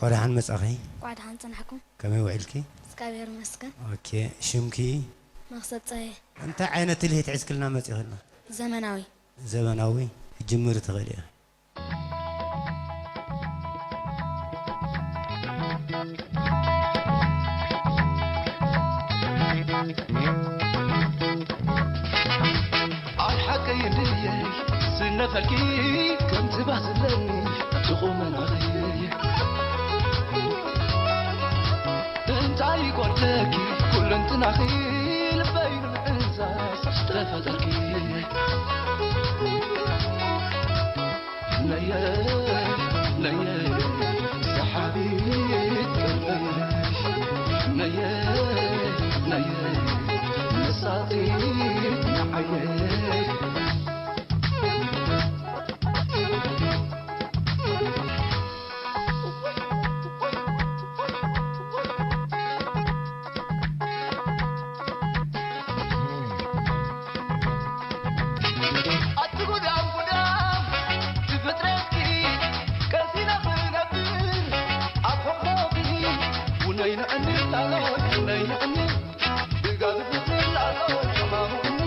እንኳዕ ደሓን መጻኺ። እንኳዕ ደሓን ጸናሕኩም። ከመይ ውዒልኪ? እግዚኣብሔር ይመስገን። ኦኬ፣ ሽምኪ? መኽሰብ ጸየ። እንታይ ዓይነት ትልሂት ሒዝክልና መጺኺ? ዘመናዊ። ዘመናዊ ክትጅምሪ ትኽእሊ ኢኺ። ኣይ ሓቀይ እንድየ ዝነፈልኪ ከምቲ ባስለኒ ትቑመናለይ እንታይ ይጎድለኪ ኩለንትናኺ ልበይ ንምዕዛዝ ዝተፈጠርኪ ነየ ነየ ሰሓቢት ቀልበይ ነየ ነየ መሳጢት ንዓየይ ኣቲ ጉዳም ጉዳም ዝፍጥረትኪ ቀሲና ክነብር ኣብ ሕቕፎኺ ውነይ ንዕኒ ላሎይ ውነይ ንዕኒ ብጋዝ ፍቕሪ ላሎይ ተማሙቕኒ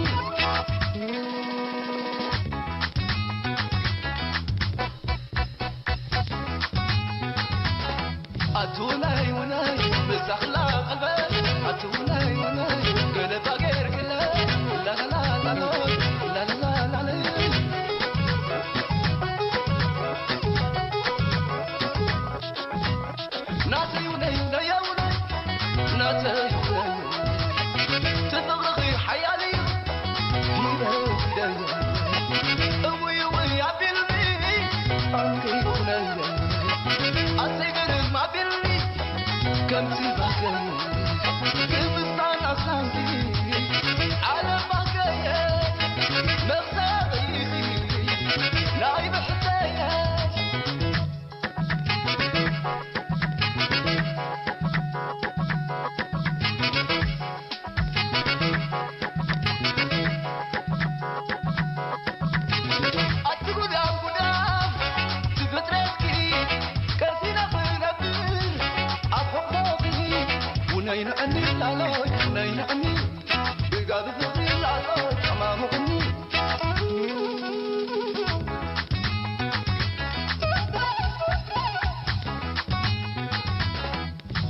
ኣቱናይ ውናይ ብዛኽላ ቀልበይ ኣቱናይ ውናይ ገለባ ገይርክለ ላላላላሎ ላላላላለ ናተይ ውናይ ውናይ ውናይ ናተይ ውናይ ትፍቕርኺ ሓያል እዩ ሂበ ሂደዮ እውይ እውይ ኣቢልኒ ኣንከይ ውናይ ኣሰይ ግርም ኣቢልኒ ከምቲ ባከየ ክምስታን ኣስላምኪ ዓለም ባከየ መኽሰብ ኢኺ ናይ ብሕተየ ኣቲ ጉዳም ጉዳም ዝፍጥረትኪ ቀሲና ክነብር ኣብ ሕቕፎኺ ውነይ ንዕኒ ላሎይ ውነይ ንዕኒ ብጋብ ፍቕሪ ላሎይ ተማሙቕኒ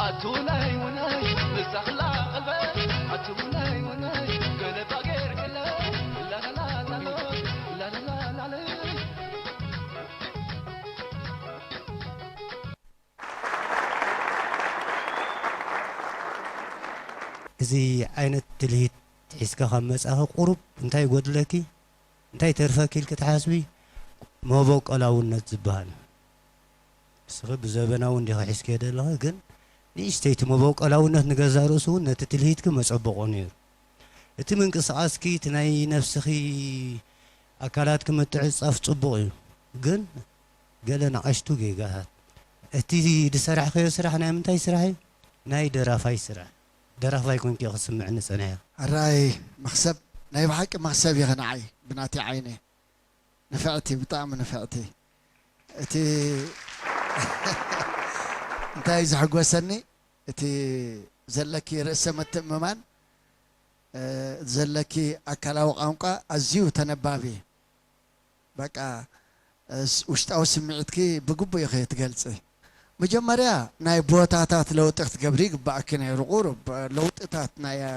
ኣቱናይ ውናይ ብዛኽላ ቀልበይ ኣቱናይ ውናይ ገለባ ገይርክለ ላላላላሎ ላላላላለ እዚ ዓይነት ትልሂት ሒዝካ ካብ መጻኺ ቁሩብ እንታይ ይጎድለኪ እንታይ ይተርፈኪ ኢልኪ ትሓስቢ? መበቆላውነት ዝበሃል። ንስኺ ብዘበናዊ እንዲኺ ሒዝክዮ ዘለኺ፣ ግን ንእሽተይቲ መበቆላውነት ንገዛእ ርእሱ እውን ነቲ ትልሂትኪ መጸበቖ ነይሩ። እቲ ምንቅስቓስኪ፣ እቲ ናይ ነብስኺ ኣካላትኪ ምትዕጻፍ ጽቡቕ እዩ፣ ግን ገለ ንኣሽቱ ጌጋታት። እቲ ዝሰራሕክዮ ስራሕ ናይ ምንታይ ስራሕ እዩ? ናይ ደራፋይ ስራሕ። ደራፋይ ኮንኪ ክስምዕኒ ጸኒሐ። ኣራይ መኽሰብ፣ ናይ ብሓቂ መኽሰብ ኢኺ ንዓይ ብናተይ ዓይነ። ንፍዕቲ፣ ብጣዕሚ ንፍዕቲ። እቲ እንታይ እዩ ዘሐጎሰኒ፣ እቲ ዘለኪ ርእሰ ምትእምማን፣ እ፣ ዘለኪ ኣካላዊ ቋንቋ ኣዝዩ ተነባቢ። በቃ፣ እ፣ ስ-፣ ውሽጣዊ ስምዒትኪ ብግቡእ ኢኺ ትገልጺ። መጀመርያ ናይ ቦታታት ለውጢ ክትገብሪ ይግባኣኪ ነይሩ። ቁሩብ ለውጥታት ናይ፣ እ፣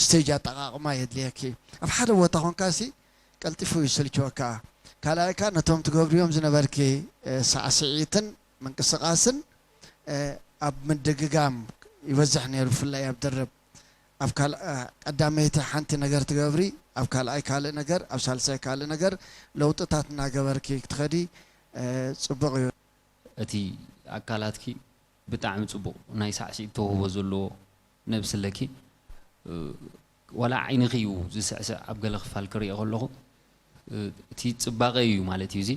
ስቴጅ ኣጠቓቕማ የድልየኪ። ኣብ ሓደ ቦታ ኮንካሲ ቀልጢፉ ይስልችወካ። ካልኣይ ከኣ ነቶም ትገብርዮም ዝነበርኪ፣ እ፣ ሳዕስዒትን ምንቅስቓስን፣ እ፣ ኣብ ምድግጋም ይበዝሕ ነይሩ፣ ብፍላይ ኣብ ድርብ። ኣብ ካል-፣ እ፣ ቀዳመይቲ ሓንቲ ነገር ትገብሪ፣ ኣብ ካልኣይ ካልእ ነገር፣ ኣብ ሳልሳይ ካልእ ነገር፣ ለውጥታት እናገበርኪ ክትኸዲ፣ እ፣ ጽቡቕ እዩ። እቲ ኣካላትኪ ብጣዕሚ ጽቡቕ ናይ ሳዕሲዒት ተውህቦ ዘለዎ ነብሲ ኣለኪ። እ፣ ዋላ ዓይንኺ እዩ ዝስዕስዕ ኣብ ገለ ክፋል ክሪኦ ከለኹ። እ፣ እቲ ጽባቐ እዩ ማለት እዩ እዚ።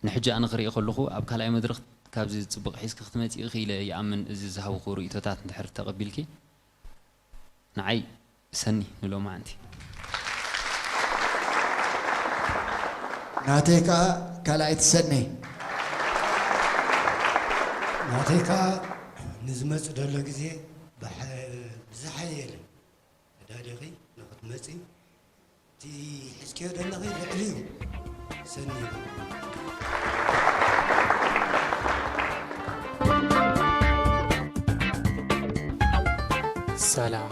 ንሕጂ ኣነ ክሪኦ ከለኹ ኣብ ካልኣይ መድረኽ ካብዚ ጽቡቕ ሒዝኪ ክትመጺ ኢኺ ኢለ ይኣምን። እዚ ዝሃብኩ ርእይቶታት እንድሕር ተቐቢልኪ ንዓይ ሰኒ ንሎማዓንቲ። ናተይ ከኣ ካልኣይቲ ሰኒ። ናተይ ከኣ ንዝመጽእ ዘሎ ግዜ ብሓ-፣ ብዝሓየለ ተዳሊኺ ንኽትመጺ፣ እቲ ሒዝክዮ ዘለኺ ልዕሊ እዩ ሰኒዩ። ሰላም።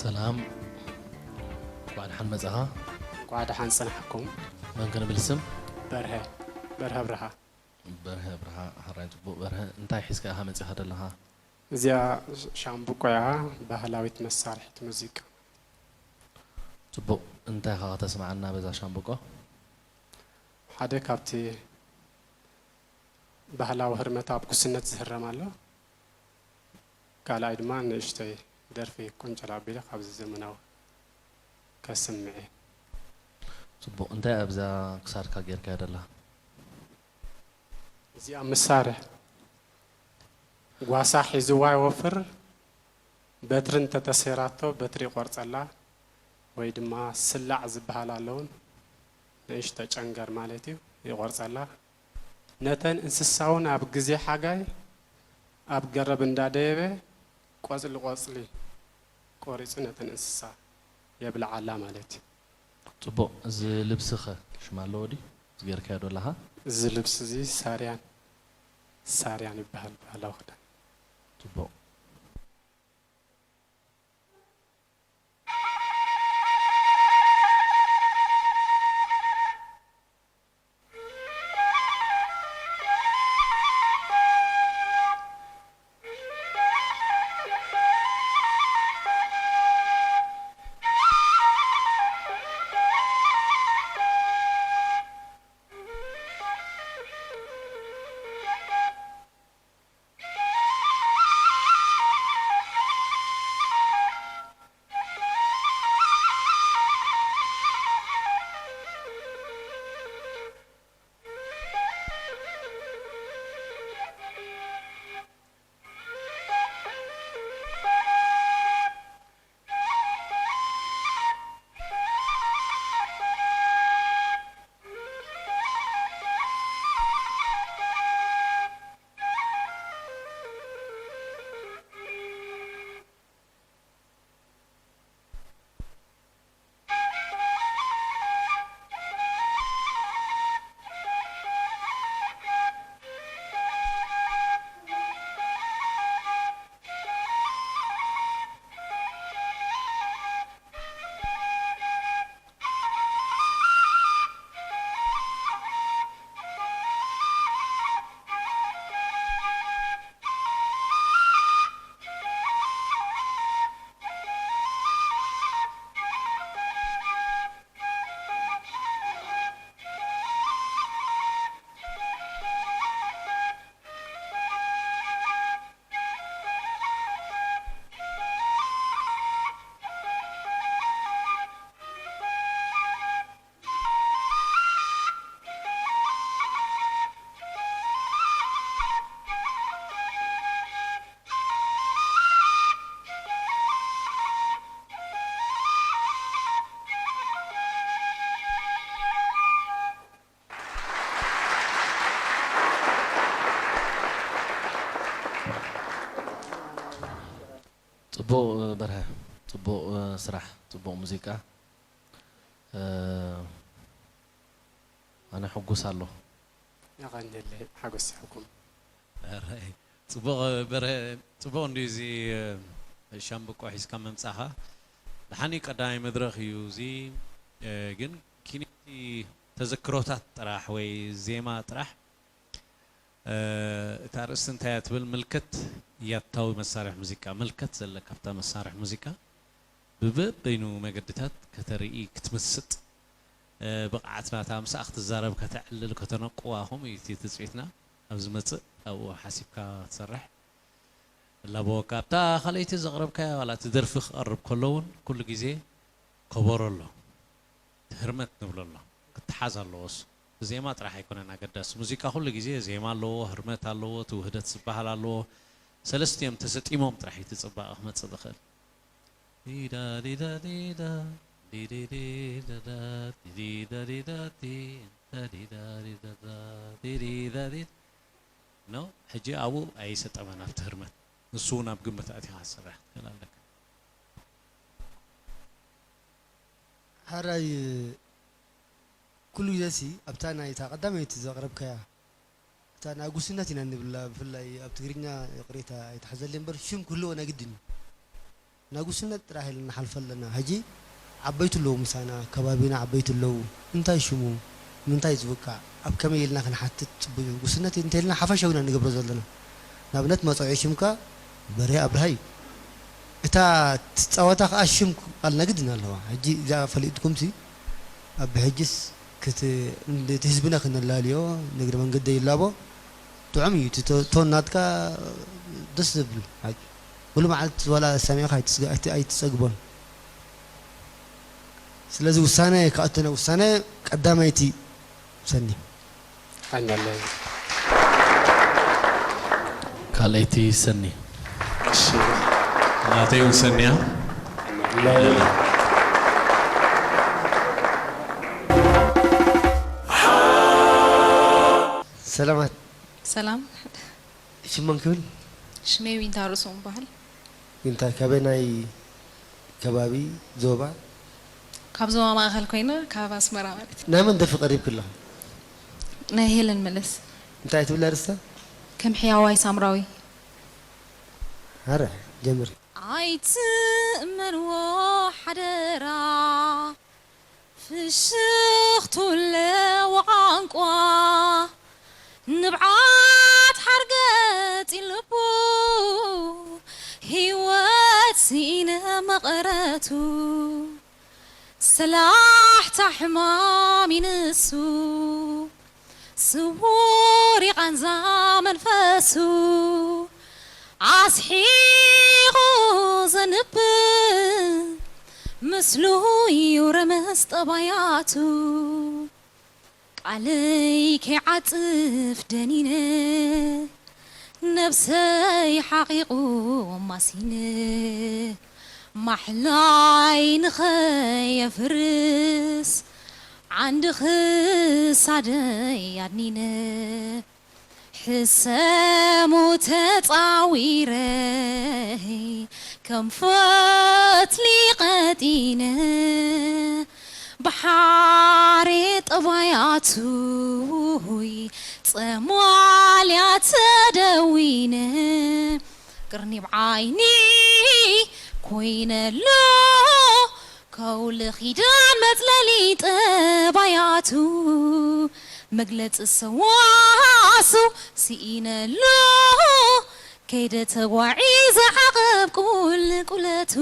ሰላም፣ እንኳዕ ደሓን መጻኻ። እንኳዕ ደሓን ጸናሕኩም። መን ክንብል ስም? በርሀ በርሀ ብርሃ። በርሀ ብርሃ። ሕራይ ጽቡቕ። በርሀ፣ እንታይ ሒዝካ ኢኻ መጺኻ ዘለኻ? እዚኣ ሻምብቆ እያ፣ ባህላዊት መሳርሒት ሙዚቃ። ጽቡቕ። እንታይ ኢኻ ከተስምዓና በዛ ሻምብቆ? ሓደ ካብቲ ባህላዊ ህርመት ኣብ ጉስነት ዝህረም ኣሎ። ካልኣይ ድማ ንእሽተይ ደርፊ ቁንጨል ኣቢለ ካብዚ ዘመናዊ ከስምዕ እየ። ጽቡቕ። እንታይ ኣብዛ ክሳድካ ጌርካያ ደላ? እዚኣ መሳርሒ ጓሳ ሒዝዋ ይወፍር። በትሪ እንተተሰይራቶ በትሪ ይቆርጸላ፣ ወይ ድማ ስላዕ ዝበሃል ኣለውን ንእሽቶ ጨንገር ማለት እዩ፣ ይቆርጸላ። ነተን እንስሳውን ኣብ ግዜ ሓጋይ ኣብ ገረብ እንዳደየበ ቆጽሊ ቆጽሊ ቆሪጹ ነተን እንስሳ የብልዓላ ማለት እዩ። ጽቡቕ። እዚ ልብስኸ ሽም ኣለዎ ድዩ? እዚ ጌርካዮ ዶ ኣለኻ? እዚ ልብሲ እዚ ሳርያን ሳርያን ይበሃል፣ ባህላዊ ክዳን። ጽቡቕ። ጽቡቕ በርሀ፣ ጽቡቕ ስራሕ፣ ጽቡቕ ሙዚቃ። ኣነ ሕጉስ ኣለኹ። የቐንየለይ ሓጎስ ይሕኩም። ሕራይ። ጽቡቕ በርሀ፣ ጽቡቕ እንድዩ እዚ ሻምብቆ ሒዝካ ምምጻኻ። ደሓን እዩ፣ ቀዳማይ መድረኽ እዩ እዚ። ግን ኪንዮቲ ተዘክሮታት ጥራሕ ወይ ዜማ ጥራሕ እታ ኣርእስቲ እንታይ እያ ትብል? ምልክት ያታዊ መሳርሒ ሙዚቃ። ምልክት ዘለካ ኣብታ መሳርሒ ሙዚቃ ብበበይኑ መገድታት ከተርኢ፣ ክትምስጥ፣ ብቕዓት ናታ ምሳኣ ክትዛረብ፣ ከተዕልል፣ ከተነቅዋ፣ ከምኡ እዩ እቲ ትጽቢትና። ኣብ ዝመጽእ ኣብኡ ሓሲብካ ትሰርሕ። እላበወካ ኣብታ ካልኣይቲ ዘቕረብካያ ዋላ እቲ ደርፊ ክቐርብ ከሎ እውን ኩሉ ግዜ ከበሮ ኣሎ፣ እቲ ህርመት ንብሎ ኣሎ፣ ክትሓዝ ኣለዎ። እሱ ዜማ ጥራሕ ኣይኮነን ኣገዳሲ። ሙዚቃ ኩሉ ግዜ ዜማ ኣለዎ፣ ህርመት ኣለዎ፣ እቲ ውህደት ዝበሃል ኣለዎ። ሰለስቲኦም ተሰጢሞም ጥራሕ እዩ እቲ ጽባቐ ክመጽእ ዝኽእል። ዲዳ ዲዳ ዲዳ፣ ዲዲዲዳዳ፣ ዲዲዳዲዳዲ፣ ዳዲዳዲዳዳ፣ ዲዲዳዲ። ኖ፣ ሕጂ ኣብኡ ኣይሰጠመን ኣብቲ ህርመት። ንሱ እውን ኣብ ግምት ኣእቲኻ ክትሰርሕ ክትክእል ኣለካ። ሓራይ ኩሉ ግዜሲ ኣብታ ናይ እታ ቀዳመይቲ ዘቕረብካያ እታ ናይ ጉስነት ኢና ንብላ፣ ብፍላይ ኣብ ትግርኛ ይቕሬታ ኣይትሓዘለይ እምበር ሽም ክህልዎ ናይ ግድን እዩ። ናይ ጉስነት ጥራሕ ኢልና ንሓልፎ ኣለና። ሕጂ ዓበይቲ ኣለዉ ምሳና፣ ከባቢና ዓበይቲ ኣለዉ። እንታይ ሽሙ? ምንታይ ዝውቃዕ? ኣብ ከመይ ኢልና ክንሓትት ጽቡቕ እዩ? ጉስነት እንተኢልና ሓፈሻዊ ኢና ንገብሮ ዘለና። ንኣብነት መጸውዒ ሽምካ በርሄ ኣብርሃ እዩ። እታ ትጻወታ ከኣ ሽም ኣልና ግድን ኣለዋ። ሕጂ እዚኣ ፈሊጥኩምሲ ኣብ ብሕጅስ ክት እቲ ህዝብና ክነላልዮ ንግሪ መንገዲ ይላቦ ጥዑም እዩ። እቲ ቶ- ቶን ናትካ ደስ ዝብል ሓቂ። ሙሉ መዓልቲ ዋላ ሰሚዕካ ኣይትስጋ- ኣይቲ- ኣይትጸግቦን። ስለዚ ውሳነ ክኣተነ ውሳነ ቀዳመይቲ ሰኒ። ኣናለ ካልኣይቲ ሰኒ። ናተይ እውን ሰኒያ። ሰላማት ሰላም፣ ሽመን ክብል ሽመይ ዊንታ ርእሶም በሃል። ዊንታ ካበናይ ከባቢ ዞባ? ካብ ዞባ ማእኸል ኮይነ ካብ ኣስመራ ማለት እዩ። ናይ መን ደርፊ ቀሪብኪ ኣለኹ? ናይ ሄለን መለስ። እንታይ ትብል ኣርእስታ? ከም ሕያዋይ ሳምራዊ። ኣረ ጀምሪ። ኣይትእመንዎ ሓደራ ፍሽኽቱ ኣለዎ ቋንቋ ንብዓት ሓርገጽ ልቡ ህይወት ስኢነ መቐረቱ ሰላሕታ ሕማም ይንሱ ስውር ይቓንዛ መንፈሱ ኣስሒቑ ዘንብ ምስሉ እዩ ረመስ ጠባያቱ ቃለይ ከይዓጽፍ ደኒነ ነብሰይ ሓቒቑ ኣማሲነ ማሕላይ ንኸየፍርስ ዓንዲ ክሳደይ ኣድኒነ ሕሰሙ ተጻዊረ ከም ፈትሊ ቀጢነ ብሓሬ ጠባያቱይ ጸማልያ ተደዊነ ቅርኒብ ዓይኒ ኮይነሎ ከውሊ ኪዳን መጽለሊ ጠባያቱ መግለጺ ሰዋስው ስኢነሎ ከይደ ተጓዒዘ ዓቐብ ቁልቁለቱ።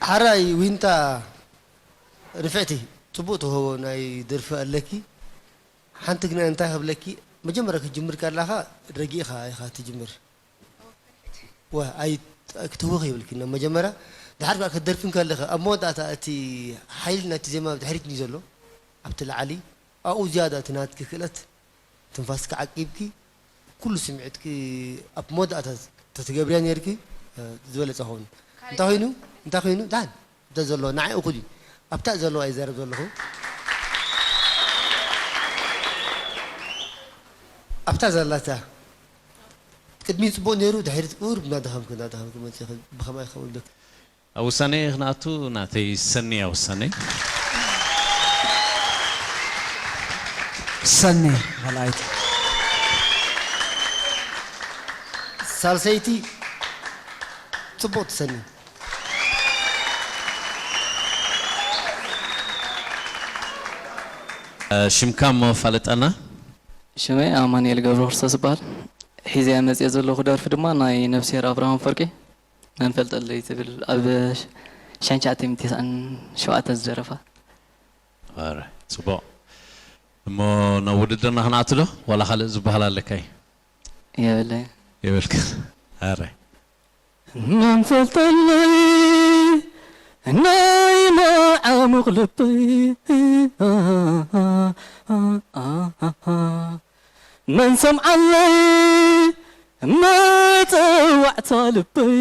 ሓራይ ዊንታ ንፍዕቲ ጽቡቕ ተውህቦ ናይ ደርፊ ኣለኪ። ሓንቲ ግና እንታይ ክብለኪ፣ መጀመርያ ክትጅምር ከላኻ ረጊእኻ ኢኻ ትጅምር። ወ ኣይ ክትህወኽ የብልኪ። መጀመርያ ድሓር ከኣ ክትደርፊ እንከለኺ ኣብ መወዳእታ እቲ ሓይሊ ናይቲ ዜማ ብድሕሪት እዩ ዘሎ ኣብቲ ላዕሊ ኣብኡ ዝያዳ እቲ ናትኪ ክእለት ትንፋስኪ ዓቂብኪ ኩሉ ስምዒትኪ ኣብ መወዳእታ ተትገብርያ ነይርኪ ዝበለጸ ኸውን። እንታይ ኮይኑ እንታይ ኮይኑ ዳን እንተ ዘሎ ንዓይ እኹል እዩ ኣብታ ዘለዋ ይዛረብ ዘለኹ ኣብታ ዘላታ ቅድሚ ጽቡቕ ነይሩ ድሕሪት ቁሩብ እናደኸምኪ እናደኸምኪ መጺኺ ብኸማይ ክኸውን ዶ ኣብ ውሳነ ክንኣቱ ናተይ ሰኒ እያ ውሳነ። ሰኒ ካልኣይቲ ሳልሰይቲ ጽቡቕ ትሰኒ ሽምካ እሞ ፋለጠና። ሽመይ ኣማኑኤል ገብረክርስቶስ እበሃል። ሒዘያ መፅየ ዘለኹ ደርፊ ድማ ናይ ነፍስሄር ኣብርሃም ኣፈወርቂ መን ፈልጠለይ ትብል ኣብ ሸንሻዓተ ሚእቲ ተስዓን ሸውዓተን ዝደረፋ። ኣረ፣ ፅቡቕ። እሞ ናብ ውድድርና ክንኣቱ ዶ ዋላ ካልእ ዝበሃል ኣለካ እዩ? የብለይ። የብልካ። ኣረ። መን ፈልጠለይ ናይ መዓሙቕ ልበይ መን ሰምዓለይ መጸዋዕታ ልበይ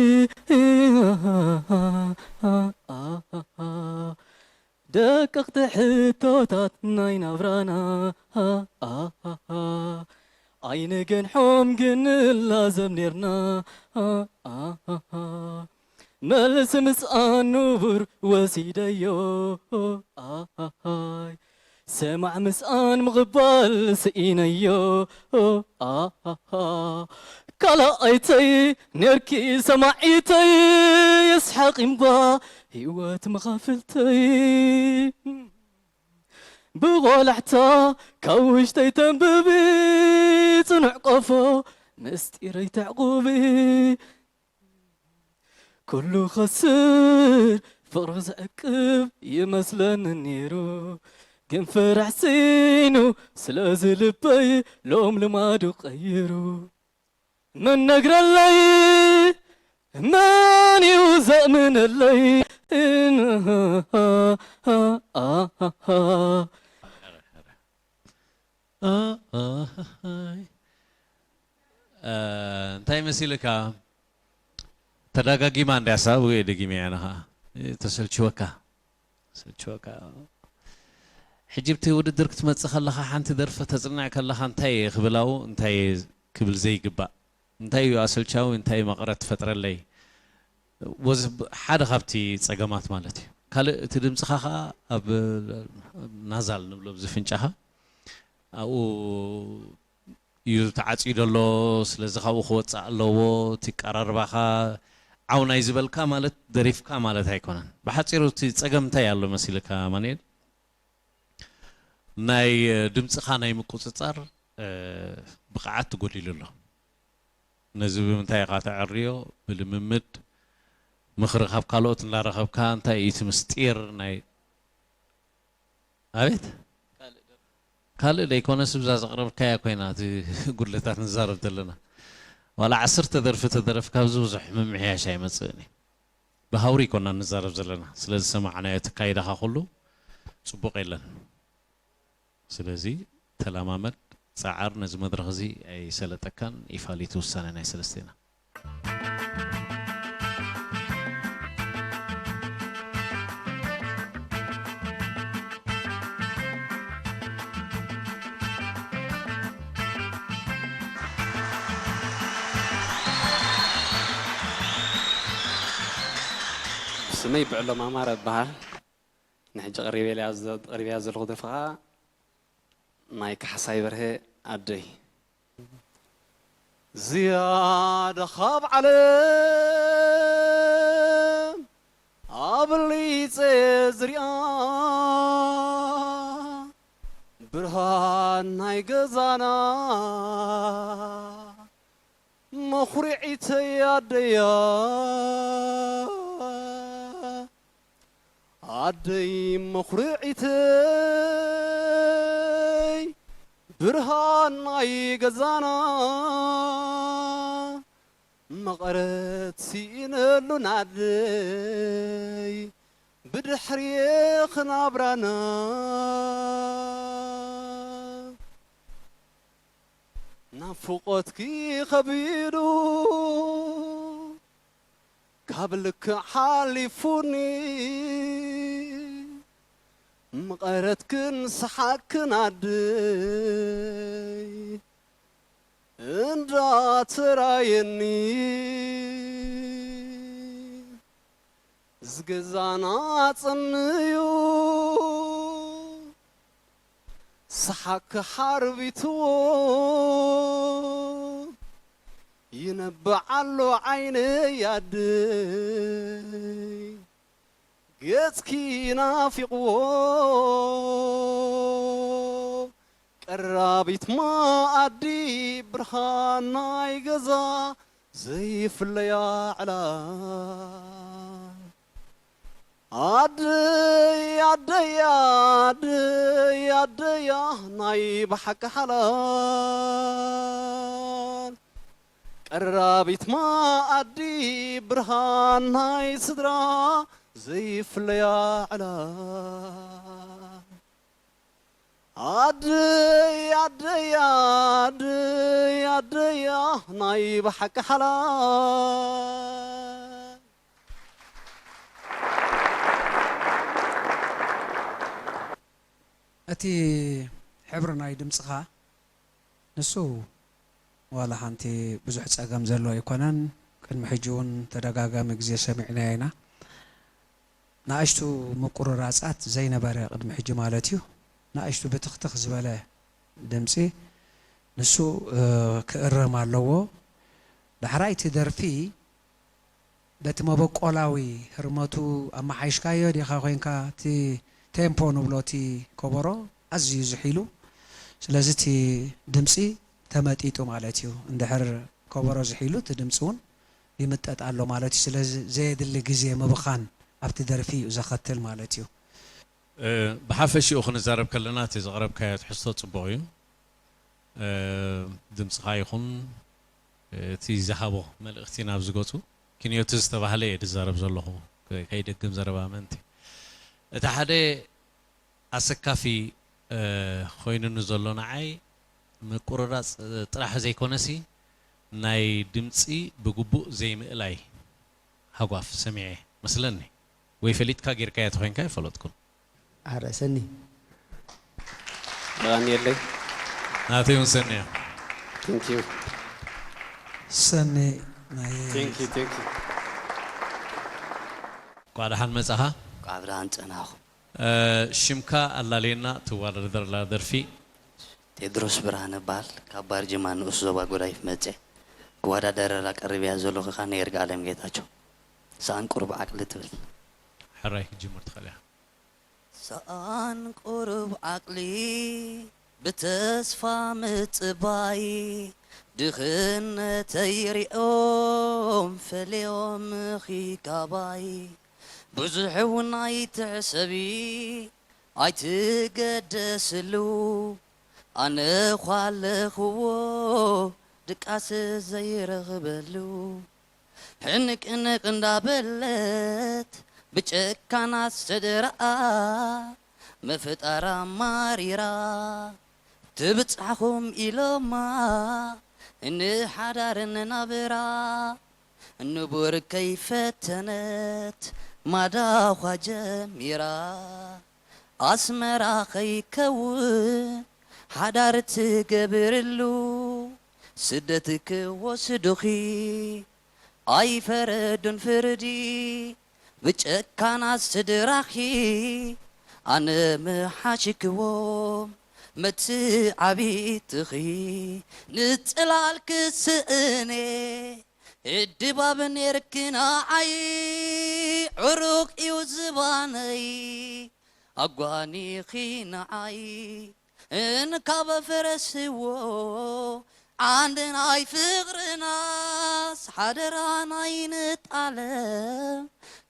ደቀቕቲ ሕቶታት ናይ ናብራና ኣይንገንሖም ግን ንላዘብ ኔርና። መልሲ ምስኣን ንቡር ወሲደዮ። ኣይ ሰማዕ ምስኣን ምቕባል ስኢነዮ። ኣሃ ካልኣይተይ ኔርኪ ሰማዒተይ የስሓቕ እምባ ህይወት መኻፍልተይ። ብቖላሕታ ካብ ውሽጠይ ተንብቢ ጽኑዕ ቆፎ ምስጢረይ ተዕቑቢ። ኩሉ ከስር ፍቕሪ ዝዕቅብ ይመስለኒ ነይሩ፣ ግን ፍራሕ ስኢኑ ስለዚ ልበይ ሎም ልማዱ ቀይሩ። መን ነግረለይ መን እዩ ዘእምነለይ? እንታይ መሲልካ? ተዳጋጊማ እንድያ ሳብ ወይ ደጊመያ ንኸዓ ተሰልችወካ። ሰልችወካ። ሕጂ ብቲ ውድድር ክትመጽእ ከለኻ ሓንቲ ደርፊ ተጽንዕ ከለኻ እንታይ እየ ክብል ኣብኡ እንታይ እየ ክብል ዘይግባእ? እንታይ እዩ ኣሰልቻዊ? እንታይ እዩ መቐረት ትፈጥረለይ? ወዚ ሓደ ካብቲ ጸገማት ማለት እዩ። ካልእ እቲ ድምጽኻ ኸኣ ኣብ ናዛል ንብሎ ኣብዚ ፍንጫኻ ኣብኡ እዩ ተዓጽዩ ዘሎ። ስለዚ ካብኡ ክወጽእ ኣለዎ። እቲ ኣቀራርባኻ ዓው ናይ ዝበልካ ማለት ደሪፍካ ማለት ኣይኮነን። ብሓጺሩ እቲ ጸገም እንታይ ኣሎ መሲልካ ኣማኑኤል? ናይ ድምጽኻ ናይ ምቁጽጻር ብቕዓት ተጎዲሉ ኣሎ። ነዚ ብምንታይ ኢኻ ተዐርዮ? ብልምምድ፣ ምኽሪ ካብ ካልኦት እንዳረኸብካ። እንታይ እዩ እቲ ምስጢር ናይ ኣቤት? ካልእ ደይኮነስ ብዛ ዘቕረብካያ ኮይና እቲ ጉድለታት ንዛረብ ዘለና። ዋላ ዓሰርተ ደርፊ ተደረፍካ ኣብዚ ብዙሕ ምምሕያሽ ኣይመጽእን እዩ። ብሃውሪ ኣይኮናን ንዛረብ ዘለና። ስለዚ ዝሰማዕናዮ እቲ ኣካይዳኻ ኩሉ ጽቡቕ የለን። ስለዚ ተለማመድ፣ ጸዓር፣ ነዚ መድረኽ እዚ ኣይሰለጠካን፣ ይፋሊቲ ውሳነ ናይ ሰለስቴና። ስመይ ብዕሎም ኣማረ እበሃል። ንሕጂ ቀሪበያ ዘ-፣ ቀሪበያ ዘለኹ ደርፊ ኸዓ ናይ ካሕሳይ በርሀ ኣደይ። ዝያዳ ካብ ዓለም ኣብሊጸ ዝሪኣ ብርሃን ናይ ገዛና መኹርዒተይ ኣደያ፣ ኣደይ መኹርዒተይ ብርሃን ናይ ገዛና መቐረት ስኢነሉ ናደይ ብድሕሪኺ ናብራና ናፍቖትኪ ኸቢዱ ካብ ልክዕ ሓሊፉኒ መቐረትክን ሰሓቅክን ኣደይ እንዳተራየኒ ዝገዛና ጸምዩ ሰሓቅ ሓርቢትዎ ይነብዕ ኣሎ ዓይነይ ኣደይ ገጽኪ ናፊቕዎ ቀራቢት መኣዲ ብርሃን ናይ ገዛ ዘይፍለያ ዕላል ኣደይ ኣደይ ኣደይ ኣደያ ናይ ብሓቂ ሓላል ቀራቢት መኣዲ ብርሃን ናይ ስድራ ዘይፍለያ ዕላል ኣደይ ኣደይ ኣደይ ኣደያ ናይ ብሓቂ ሓላል። እቲ ሕብሪ ናይ ድምጽኻ ንሱ ዋላ ሓንቲ ብዙሕ ጸገም ዘለዎ ኣይኮነን። ቅድሚ ሕጂ እውን ተደጋጋሚ ግዜ ሰሚዕናዮ ኢና። ንኣሽቱ ምቁርራጻት ዘይነበረ ቅድሚ ሕጂ ማለት እዩ። ንኣሽቱ ብትኽትኽ ዝበለ ድምጺ ንሱ ክእረም ኣለዎ። ዳሕራይ እቲ ደርፊ በቲ መበቆላዊ ህርመቱ ኣመሓይሽካዮ ዲኻ ኮይንካ እቲ ቴምፖ ንብሎ እቲ ከበሮ ኣዝዩ ዝሒሉ ስለዚ እቲ ድምፂ ተመጢጡ ማለት እዩ እንድሕር ከበሮ ዝሒሉ እቲ ድምፂ እውን ይምጠጥ ኣሎ ማለት እዩ ስለዚ ዘየድሊ ግዜ ምብኻን ኣብቲ ደርፊ እዩ ዘኸትል ማለት እዩ ብሓፈሽኡ ክንዛረብ ከለና እቲ ዘቕረብካዮ ትሕዝቶ ፅቡቕ እዩ ድምፅኻ ይኹን እቲ ዝሃቦ መልእኽቲ ናብ ዝገፁ ክንዮ እቲ ዝተባህለ እየ ዝዛረብ ዘለኹ ከይደግም ዘረባ ምእንቲ እቲ ሓደ ኣሰካፊ ኮይኑኒ ዘሎ ንዓይ ምቁርራፅ ጥራሕ ዘይኮነሲ ናይ ድምፂ ብግቡእ ዘይምእላይ ሃጓፍ ሰሚዐ መስለኒ ወይ ፈሊጥካ ጌርካዮ ተኾይንካ ይፈለጥኩን ኣረ ሰኒ የቐንየለይ ናተይ እውን ሰኒ እያ Thank you ሰኒ ናይ Thank you Thank you እንኳዕ ደሓን መጻኻ እንኳዕ ብደሓን ጸናኹም ሽምካ ኣላለየና ትዋዳደር ዘላ ደርፊ ቴድሮስ ብርሃነ እበሃል ካብ ባርጅማ ንኡስ ዞባ ጎዳይፍ መጼ ክወዳደረላ ቀሪበያ ዘለኹ ከኣ ናይ ይርጋለም ጌታቸው ሰኣን ቁሩብ ዓቅሊ ትብል ሕራይ ክትጅምር ትኽእል ኢኻ ሰኣን ቁሩብ ዓቅሊ ብተስፋ ምጽባይ ድኽነተይ ሪኦም ፈለዮም ኺጋባይ ብዙሕ እውን ኣይትሕሰቢ ኣይትገደስሉ ኣነ ኳለኽዎ ድቃስ ዘይረኽበሉ ሕንቅንቅ እንዳበለት ብጨካናት ስድራኣ ምፍጣራ ማሪራ ትብጻሕኹም ኢሎማ ንሓዳር ንናብራ ንቡር ከይፈተነት ማዳዃ ጀሚራ ኣስመራ ከይከውን ሓዳር ትገብርሉ ስደት ክወስዱኺ ኣይፈረዱን ፍርዲ ብጨካናት ስድራኺ ኣነ ምሓሽክዎም መትዓቢትኺ ንጽላል ክስእኔ እድባብ ኔርኪ ንዓይ ዕሩቕ እዩ ዝባነይ ኣጓኒኺ ንዓይ እንካበ ፍረስዎ ዓንዲ ናይ ፍቕርናስ ሓደራ ናይ ንጣለም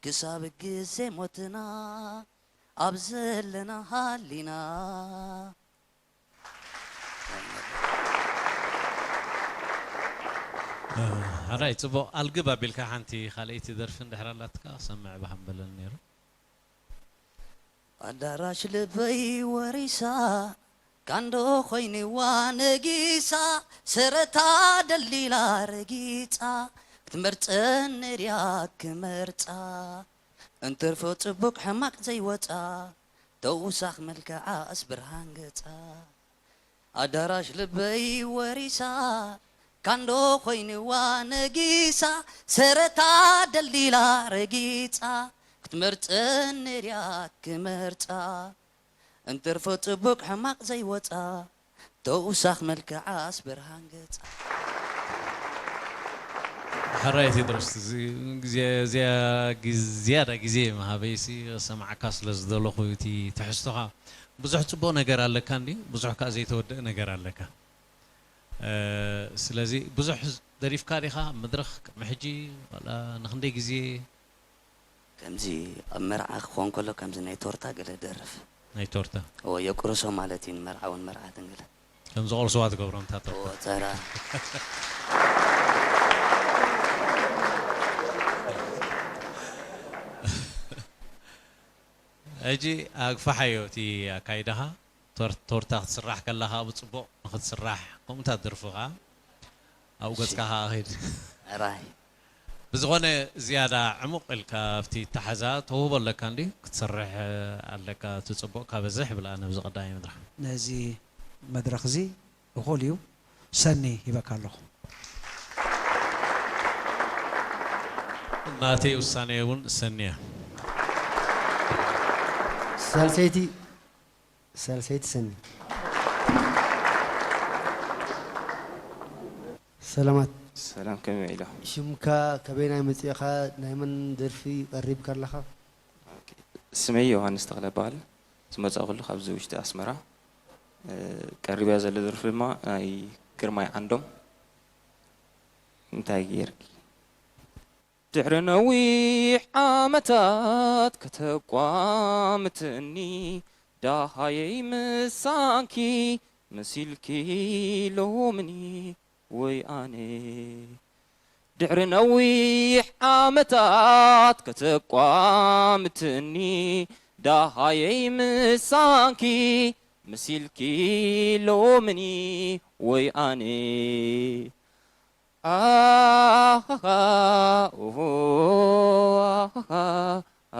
ክሳብ ግዜ ሞትና ኣብ ዘለና ሃሊና ሓራይ ጽቡቕ ኣልግብ ኣቢልካ ሓንቲ ካልኣይቲ ደርፊ እንድሕር ኣላትካ ክሰምዕ ባህ ምበለኒ ነይሩ ኣዳራሽ ልበይ ወሪሳ ካንዶ ኮይንዋ ነጊሳ ሰረታ ደልዲላ ረጊጻ ክትመርጸኒ ድያ ክመርጻ እንትርፎ ጽቡቅ ሕማቅ ዘይወጻ ተውሳኽ መልክዓስ ብርሃን ገጻ ኣዳራሽ ልበይ ወሪሳ ካንዶ ኮይንዋ ነጊሳ ሰረታ ደልዲላ ረጊጻ ክትመርጸኒ ድያ ክመርጻ እንትርፎ ጽቡቅ ሕማቅ ዘይወጻ ተውሳኽ መልክዓስ ብርሃን ገጻ ሕራይ ቴድሮስ ዝያዳ ግዜ መሃበይሲ ሰማዕካ ስለ ዝደለኹ እቲ ትሕዝቶኻ ብዙሕ ጽቡቕ ነገር ኣለካ እንዲ ብዙሕ ከዓ ዘይተወደአ ነገር ኣለካ ስለዚ ብዙሕ ደሪፍካ ዲኻ መድረኽ ቅድሚ ሕጂ ዋላ ንክንደይ ግዜ ከምዚ ኣብ መርዓ ክኾን ከሎ ከምዚ ናይ ቶርታ ገለ ደርፍ ናይ ቶርታ እዎ የቁርሶ ማለት እዩ ንመርዓውን መርዓትን ገለ ከም ዝቆርስዋ ትገብሮ እንታ ቶርታ እዎ ተራ ሕጂ ኣግፋሓዮ እቲ ኣካይዳኻ ቶርታ ክትስራሕ ከላ ከዓ ብፅቡቕ ንክትስራሕ ከምኡታት ደርፊ ከዓ ኣብኡ ገጽካ ከኣ ኺድ። ሕራይ። ብዝኾነ ዝያዳ ዕሙቕ ኢልካ ኣብቲ ኣተሓሕዛ ተውህቦ ኣለካ እንድዩ፣ ክትሰርሕ ኣለካ፣ እቲ ጽቡቕካ በዝሕ ይብል። ኣነ ኣብዚ ቀዳማይ መድረኽ። ነዚ መድረኽ እዚ እኹል እዩ። ሰኒ ሂበካ ኣለኹ። ናተይ ውሳኔ እውን ሰኒ እያ። ሳልሰይቲ ሳልሰይቲ ሰኒ። ሰላማት። ሰላም፣ ከመይ ውዒልካ? ሽምካ፣ ካበየናይ መጺእኻ? ናይ መን ደርፊ ቀሪብካ ኣለኻ? ኦኬ። ስመይ ዮሃንስ ተኽለ እበሃል። ዝመጻእኩሉ ካብዚ ውሽጢ ኣስመራ። እ፣ ቀሪበያ ዘሎ ደርፊ ድማ ናይ ግርማይ ዓንዶም እንታይ ጌርኪ። ድሕሪ ነዊሕ ዓመታት ከተቋምትኒ፣ ደሃየይ ምሳኪ መሲልኪ ሎምኒ ወይ ኣነ። ድሕሪ ነዊሕ ዓመታት ከተቋምትኒ፣ ደሃየይ ምሳኪ መሲልኪ ሎምኒ ወይ ኣነ። ኣሃሃ፣ ኦሆ፣ ኣሃሃ፣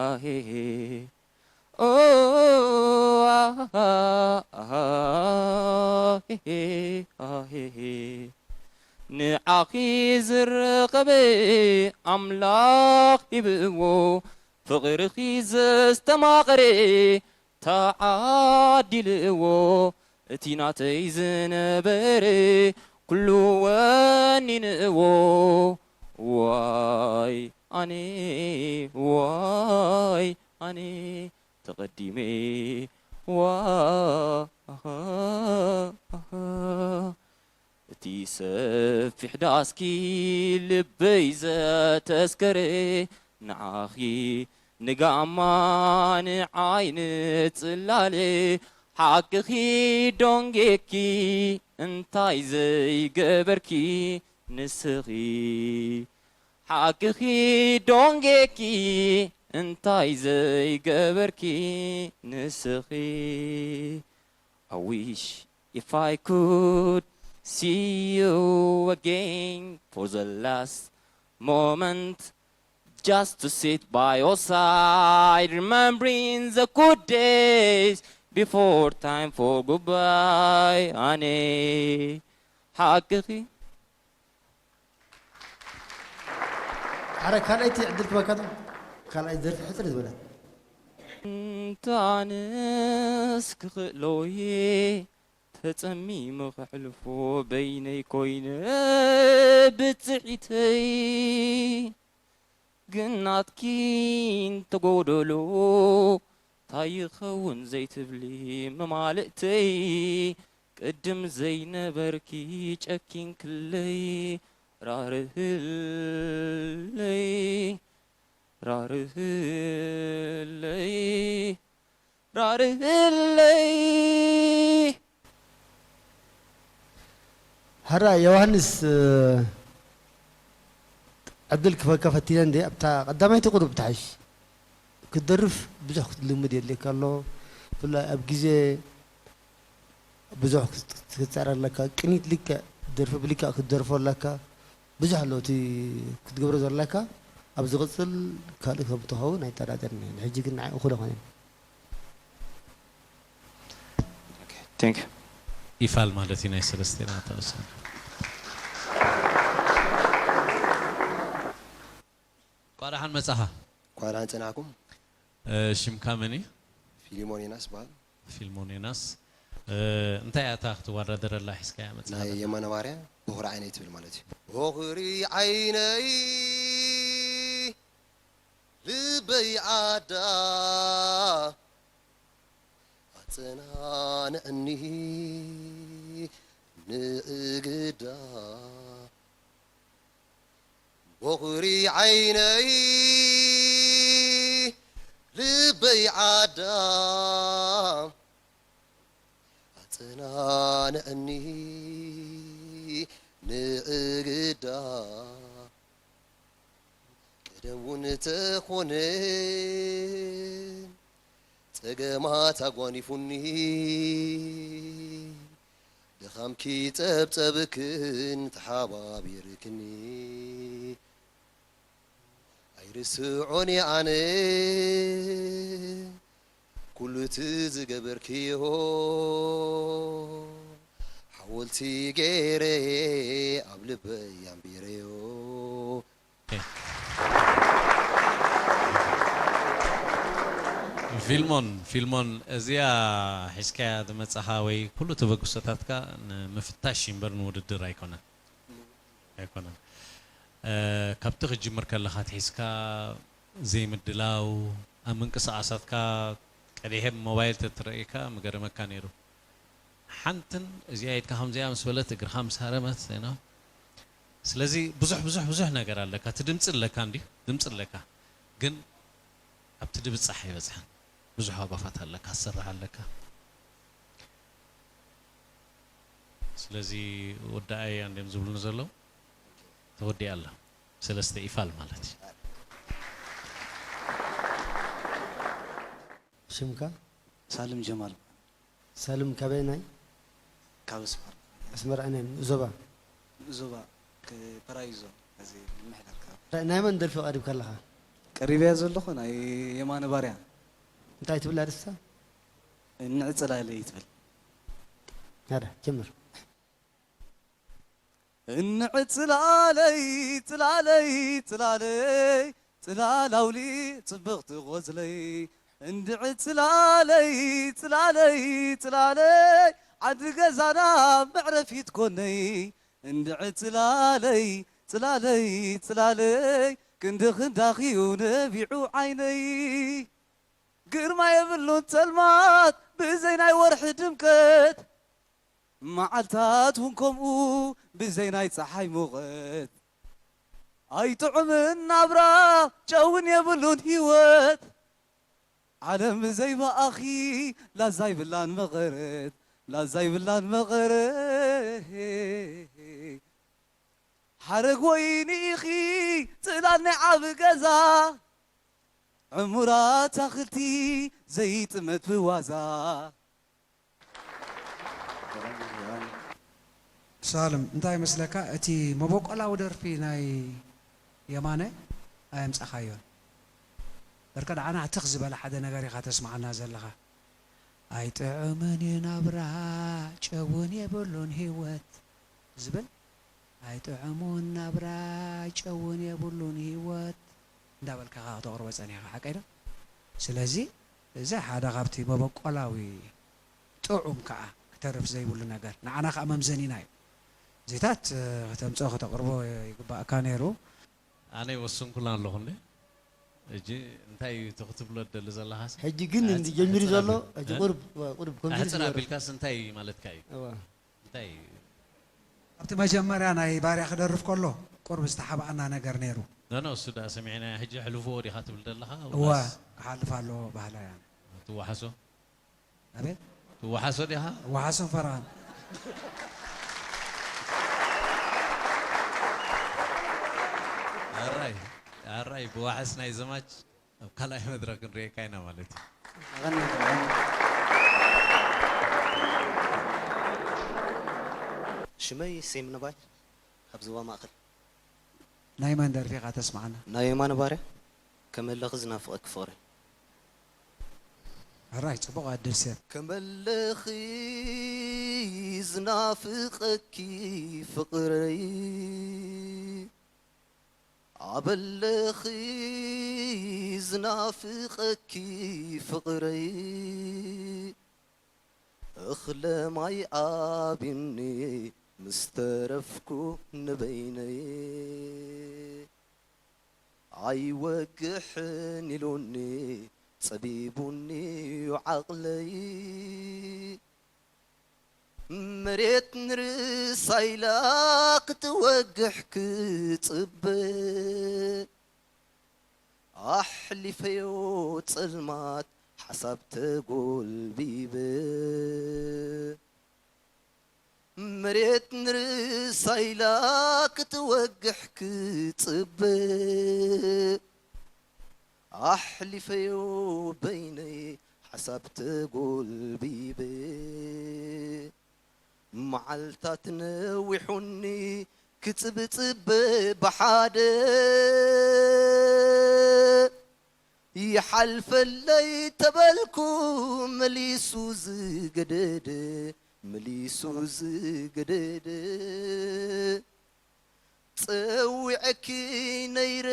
ኣሄሄ። ኦ፣ ኣሃሃ፣ ኣሃ፣ ሄሄ፣ ኣሄሄ። ንዓኺ ዝረኸበ ኣምላኽ ሂብዎ፣ ፍቕርኺ ዘስተማቐረ ተዓዲልዎ፣ እቲ ናተይ ዝነበረ ኩሉ ወኒንዎ። ዋይ ኣነ፣ ዋይ ኣነ ተቐዲመ፣ ዋ፣ እቲ ሰፊሕ ዳስኪ ልበይ ዘተስከረ፣ ንዓኺ ንጋማ ንዓይ ንጽላለ፣ ሓቅኺ ዶንጌኪ እንታይ ዘይገበርኪ ንስኺ። ሓቅኺ ዶንጌኪ እንታይ ዘይገበርኪ ንስኺ። I wish if I could see you again for the last moment, just to sit by your side, remembering the good days before time for goodbye. ኣነ ሓቅኺ ኣረ ካልኣይቲ ዕድል ክበካ ዶ? ካልኣይቲ ደርፊ ሕጽር ዝበለት። እንተ ኣነስ ክኽእሎ'የ ተጸሚመ ከሕልፎ በይነይ ኮይነ ብጽሒተይ ግን ናትኪ እንተጎደሎ ታይ ይኸውን ዘይትብሊ መማልእተይ ቅድም ዘይነበርኪ ጨኪንክለይ ራርህለይ ራርህለይ ራርህለይ። ሕራይ ዮሃንስ፣ ዕድል ክህበካ ፈቲነ እንድየ። ኣብታ ቀዳመይቲ ቁሩብ ትሓይሽ። ክትደርፍ ብዙሕ ክትልምድ የድልየካ ኣሎ። ብፍላይ ኣብ ግዜ ብዙሕ ክትጻረ ኣለካ። ቅኒት ልክዕ፣ ደርፊ ብልክዕ ክትደርፎ ኣለካ። ብዙሕ ኣሎ እቲ ክትገብሮ ዘለካ። ኣብ ዝቕጽል ካልእ ከም ትኸውን ኣይጠራጠርን እየ። ንሕጂ ግን ንዓይ እኹል ኣይኮነን። ይፋል ማለት እዩ ናይ ሰለስቴና ተወሰነ። እንኳዕ ደሓን መጻኻ። እንኳዕ ደሓን ጸናሕኩም። ሽምካ መን እዩ? ፊልሞን ዮናስ በሃል። ፊልሞን ዮናስ። እንታይ እያ እታ ክትወዳደረላ ሒዝካያ መጺኻ ናይ ዘለኻ? የማነ ባርያ በኹሪ ዓይነይ ትብል ማለት እዩ። በኹሪ ዓይነይ ልበይ ዓዳ ኣጸናንዕኒ ንእግዳ በኹሪ ዓይነይ ልበይ ዓዳ ኣጸናንዕኒ ንእግዳ ቀደም እውን ተኾነ ጸገማት ኣጓኒፉኒ ድኻምኪ ጸብጸብክን ተሓባቢርክኒ ኣይርስዖን እየ ኣነ ኩሉ እቲ ዝገበርክዮ ሓወልቲ ገይረ ኣብ ልበይ ኣንቢረዮ። ፊልሞን ፊልሞን እዚኣ ሒዝካያ ዝመጻኻ ወይ ኩሉ ተበግሶታትካ ንምፍታሽ እምበር ንውድድር ኣይኮነን ኣይኮነን። ካብቲ ክትጅምር ከለኻ ኣትሒዝካ ዘይምድላው ኣብ ምንቅስቓሳትካ ቀዲሐ ብሞባይል ተትረእካ ምገረመካ ነይሩ። ሓንትን እዚኣ ኢድካ ከምዚኣ ምስ በለት እግርኻ ምስ ሃረመት ዜና ስለዚ ብዙሕ ብዙሕ ብዙሕ ነገር ኣለካ። እቲ ድምፂ ኣለካ እንዲ ድምፂ ኣለካ ግን ኣብቲ ድብፃሕ ኣይበፅሐን። ብዙሕ ኣጓፋት ኣለካ፣ ትሰርሕ ኣለካ። ስለዚ ወዳኣይ ኣንድዮም ዝብሉኒ ዘለዉ ተወዲኣ ኣላ። ሰለስተ ኢፋል ማለት እዩ። ሽምካ? ሳልም ጀማል። ሳልም ካበየናይ? ካብ ኣስመራ። ኣስመራ ኣነ ንኡዞባ። ንኡዞባ ክ- ፓራይዞ እዚ ምሕዳር ከባቢ። ናይ መን ደርፊ ቀሪብካ ኣለኻ? ቀሪበያ ዘለኹ ናይ የማነ ባርያ። እንታይ ትብል ኣርእስታ? እንዕጽላለይ ትብል። ያዳ ጀምር። እንዕጽላለይ ጽላለይ ጽላለይ ጽላል ኣውሊዕ ጽብቕቲ ቖጽለይ እንድዒ ጽላለይ ጽላለይ ጽላለይ ዓዲ ገዛና መዕረፊት ኮነይ እንድዒ ጽላለይ ጽላለይ ጽላለይ ክንዲ ክንዳኺዩ ነቢዑ ዓይነይ ግርማ የብሉን ጸልማት ብዘይ ናይ ወርሒ ድምቀት መዓልታት እውን ከምኡ ብዘይ ናይ ጸሓይ ሙቐት ኣይጥዑምን ናብራ ጨውን የብሉን ህይወት ዓለም ብዘይ ብኣኺ ላዛ ይብላን መቐረት ላዛ ይብላን መቐረት ሓረግ ወይኒ ኢኺ ጽላል ናይ ዓቢ ገዛ ዕሙር ኣታኽልቲ ዘይጥመት ብዋዛ ሳልም እንታይ ይመስለካ እቲ መበቆላዊ ደርፊ ናይ የማነ ኣየምጻኻዮን በርከ ደዓና ትኽ ዝበለ ሓደ ነገር ኢኻ ተስምዓና ዘለኻ ኣይጥዑምን እዩ ናብራ ጨውን የብሉን ህይወት ዝብል ኣይጥዑሙን ናብራ ጨውን የብሉን ህይወት እንዳበልካ ኢኻ ክተቕርቦ ጸኒሕካ ሓቀይ ዶ ስለዚ እዚ ሓደ ካብቲ መበቆላዊ ጥዑም ከዓ ክተርፍ ዘይብሉ ነገር ንዓና ከዓ መምዘኒና እዩ። እዚታት ከተምፅኦ ከተቅርቦ ይግባእካ ነይሩ። ኣነ ይወስንኩላ ኣለኹ እንዴ? ሕጂ እንታይ እዩ እቲ ክትብሎ ትደሊ ዘለኻ? ሕጂ ግን እንዲ ጀሚሩ ዘሎ ሕጂ ቁርብ ቁርብ ከምዚ ኣሕፅር ኣቢልካስ እንታይ ማለትካ እዩ? እንታይ ኣብቲ መጀመርያ ናይ ባርያ ክደርፍ ከሎ ቁርብ ዝተሓብኣና ነገር ነይሩ። ኖ ኖ እሱ ደኣ ሰሚዕናዮ ሕጂ ኣሕልፍዎ ዲኻ ትብል ዘለኻ? እወ ወላስ ክሓልፍ ኣለዎ ባህላ እያ። ትወሓሶ? ኣቤት ትወሓሶ ዲኻ? ወሓሶን ፈረቓን። ኣራይ ኣራይ ብዋሕስ ናይ ዘማች ኣብ ካልኣይ መድረክ ክንርእየካ ኢና ማለት እዩ። ኣቐኒልና። ሽመይ ሴም ነባይ ካብ ዞባ ማእከል። ናይ መን ደርፊ ኢኻ ተስምዓና? ናይ የማነ ባርያ ከመለኺ ዝናፍቐኪ ፍቕረይ። ሕራይ ጽቡቕ ዕድል ሴም። ከመለኺ ዝናፍቐኪ ፍቕረይ ኣበለኺ ዝናፍቐኪ ፍቕረይ እኽለ ማይ ኣብዩኒ ምስ ተረፍኩ ንበይነይ ኣይወግሕን ኢሉኒ ጸቢቡኒ ዩ ዓቕለይ መሬት ንርእሳ ኢላ ክትወግሕ ክጽበ ኣሕሊፈዮ ጸልማት ሓሳብ ተጎልቢበ መሬት ንርእሳ ኢላ ክትወግሕ ክጽበ ኣሕሊፈዮ በይነይ ሓሳብ ተጎልቢበ መዓልታት ነዊሑኒ ክጽብጽብ ብሓደ ይሓልፈለይ ተበልኩ መሊሱ ዝገደደ መሊሱ ዝገደደ ጸዊዐኪ ነይረ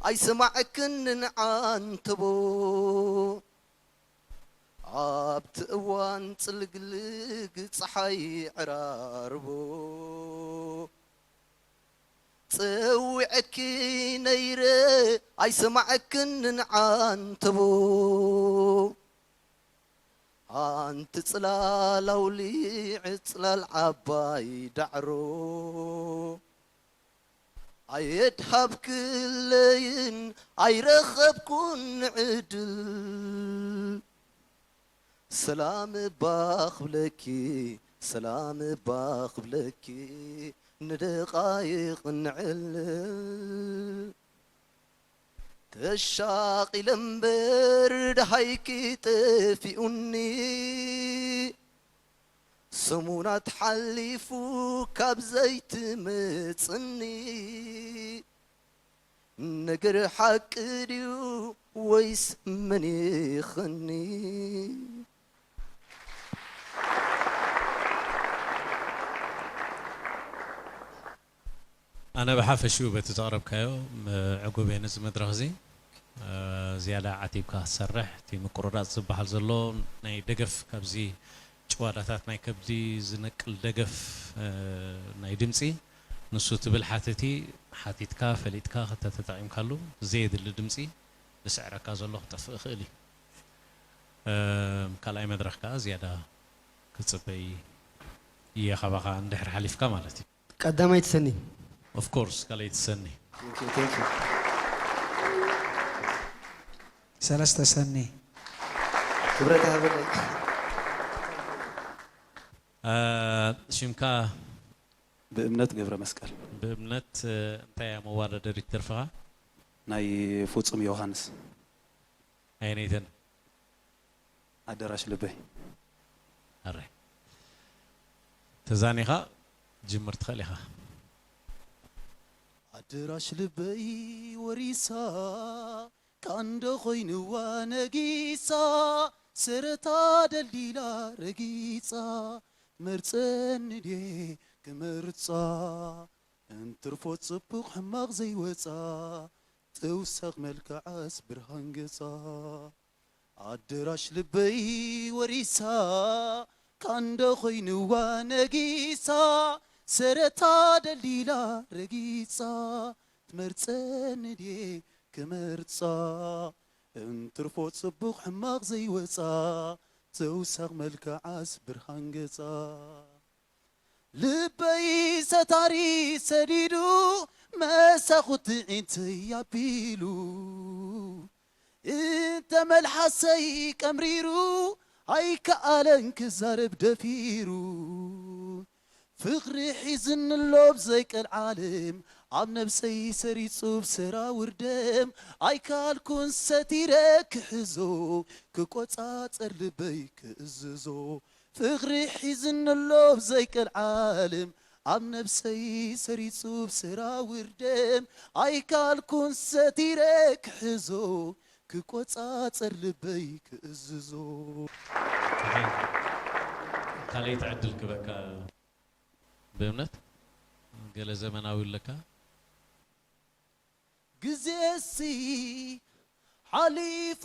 ኣይሰማዕክንን ዓንተቦ ኣብቲ እዋን ጽልግልግ ጸሓይ ዕራርቦ ጸዊዐኪ ነይረ ኣይሰማዕክንን ዓንተቦ ኣንቲ ጽላል ኣውሊዕ ጽላል ዓባይ ዳዕሮ ኣየድሃብክለይን ኣይረኸብኩን ዕድል ሰላም እባ ክብለኪ ሰላም እባ ክብለኪ ንደቓይቕ ንዕልል ተሻቒለ እምበር ደሃይኪ ጠፊኡኒ ሰሙናት ሓሊፉ ካብ ዘይትመጽኒ ነገር ሓቂ ድዩ ወይስ መን ይኸኒ ኣነ ብሓፈሽኡ በቲ ዘቕረብካዮ ዕጉብ እየ ነዚ መድረኽ እዚ ዝያዳ ዓቲብካ ክትሰርሕ እቲ ምቁርራፅ ዝበሃል ዘሎ ናይ ደገፍ ካብዚ ጭዋዳታት ናይ ከብዲ ዝነቅል ደገፍ ናይ ድምፂ ንሱ ትብል ሓተቲ ሓቲትካ ፈሊጥካ ከተተጠቒምካሉ ዘየድሊ ድምፂ ዝስዕረካ ዘሎ ክጠፍእ ይኽእል እዩ ካልኣይ መድረኽ ከዓ ዝያዳ ክፅበይ እየ ካባኻ እንድሕር ሓሊፍካ ማለት እዩ ቀዳማይ ትሰኒ Of course ካልኣይ ትሰኒ ሰለስተ ሰኒ ክብረት ሃበለይ ሽምካ ብእምነት ገብረ መስቀል ብእምነት እንታይ እያ መዋዳደሪት ደርፍኻ ናይ ፍጹም ዮሃንስ ኣየነይተን ኣደራሽ ልበይ ኣረ ተዛኒኻ ጅምር ትኽእል ኢኻ ኣደራሽ ልበይ ወሪሳ ካንዶ ኮይንዋ ነጊሳ ሰረታ ደልዲላ ረጊጻ መርጸኒ ድየ ክመርጻ እንትርፎ ጽቡቕ ሕማቕ ዘይወጻ ተውሳኽ መልክዓስ ብርሃን ገጻ ኣደራሽ ልበይ ወሪሳ ካንዶ ኮይንዋ ነጊሳ ሰረታ ደልዲላ ረጊጻ ትመርጸኒ ድየ ክመርጻ እንትርፎ ጽቡቕ ሕማቕ ዘይወጻ ተውሳኽ መልክዓስ ብርሃን ገጻ ልበይ ሰታሪ ሰዲዱ መሳኹቲ ዒንተይ ኣቢሉ እንተ መልሓሰይ ቀምሪሩ ኣይከኣለን ክዛረብ ደፊሩ ፍቕሪ ሒዝኒ ኣሎ ብዘይቀልዓለም ኣብ ነብሰይ ሰሪጹ ብሰራውር ደም ኣይከኣልኩን ሰቲረ ክሕዞ ክቆጻጸር ልበይ ክእዝዞ ፍቕሪ ሒዝኒ ኣሎ ብዘይቀልዓለም ኣብ ነብሰይ ሰሪጹ ብሰራውር ደም ኣይከኣልኩን ሰቲረ ክሕዞ ክቆጻጸር ልበይ ክእዝዞ ካልኣይቲ ዕድል ክበካ ብእምነት ገለ ዘመናዊ ኣለካ ግዜሲ ሓሊፉ